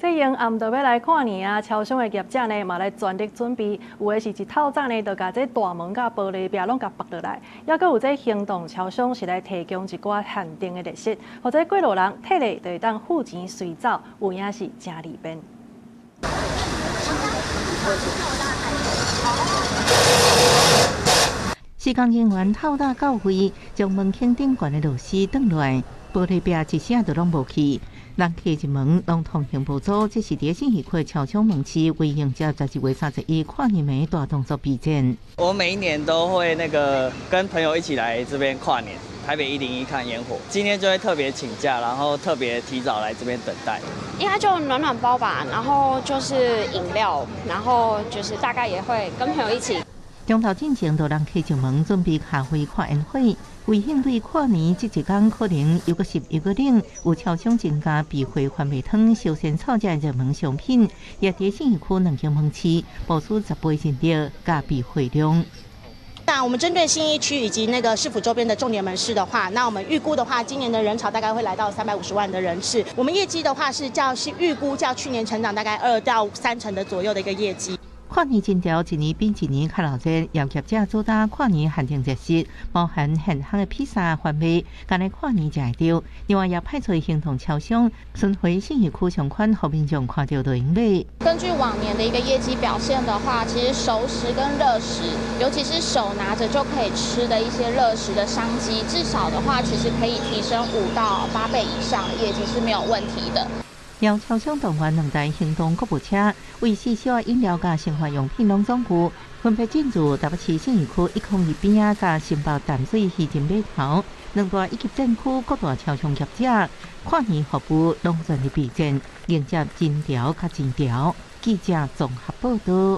這下暗就欲來跨年啊，超商的業者呢嘛來全力準備，有的是一透早呢，就共這大門佮玻璃壁攏共縛落來，猶閣有這行動超商是來提供一寡限定的熱食，予這過路人提咧就會當付錢隨走，有影是誠利便。施工人員透早到位，將門框頂懸的螺絲轉落來，玻璃壁一下就攏無去。人客入門攏通行無阻，這是佇信義區超商門市為迎接12月31跨年暝大動作備戰。我每一年都會那個跟朋友一起來這邊跨年，台北101看煙火。今天就會特別請假，然後特別提早來這邊等待。應該就暖暖包吧，然後就是飲料，然後就是大概也會跟朋友一起。中晝進前，就人客入門準備咖啡看煙火。為應對跨年這一工可能又閣濕又閣冷，有超商增加備貨番麥湯、燒仙草這熱門商品，也佇信義區兩間門市部署10倍人力佮備貨量。那我們針對信義區以及那個市府周邊的重點門市的話，那我們預估的話，今年的人潮大概會來到350萬的人次。我們業績的話是預估較去年成長大概2到3成的左右的一個業績。跨年人潮一年比一年較鬧熱，業者主打跨年限定熱食，包含現烘的披薩販賣，干焦跨年食會著。另外也派出行動超商巡迴信義區商圈，予民眾看著就會用買。根據往年的一個業績表現的話，其實熟食跟熱食，尤其是手拿着就可以吃的一些熱食的商機，至少的話，其實可以提升5到8倍以上的業績是沒有問題的。由超商動員兩台行動購物車，為四小飲料佮生活用品攏總有，分別進駐台北市信義區102邊仔佮新北淡水漁人碼頭兩大一級戰區各大超商業者，跨年服務攏全力備戰，迎接人潮佮錢潮。記者綜合報道。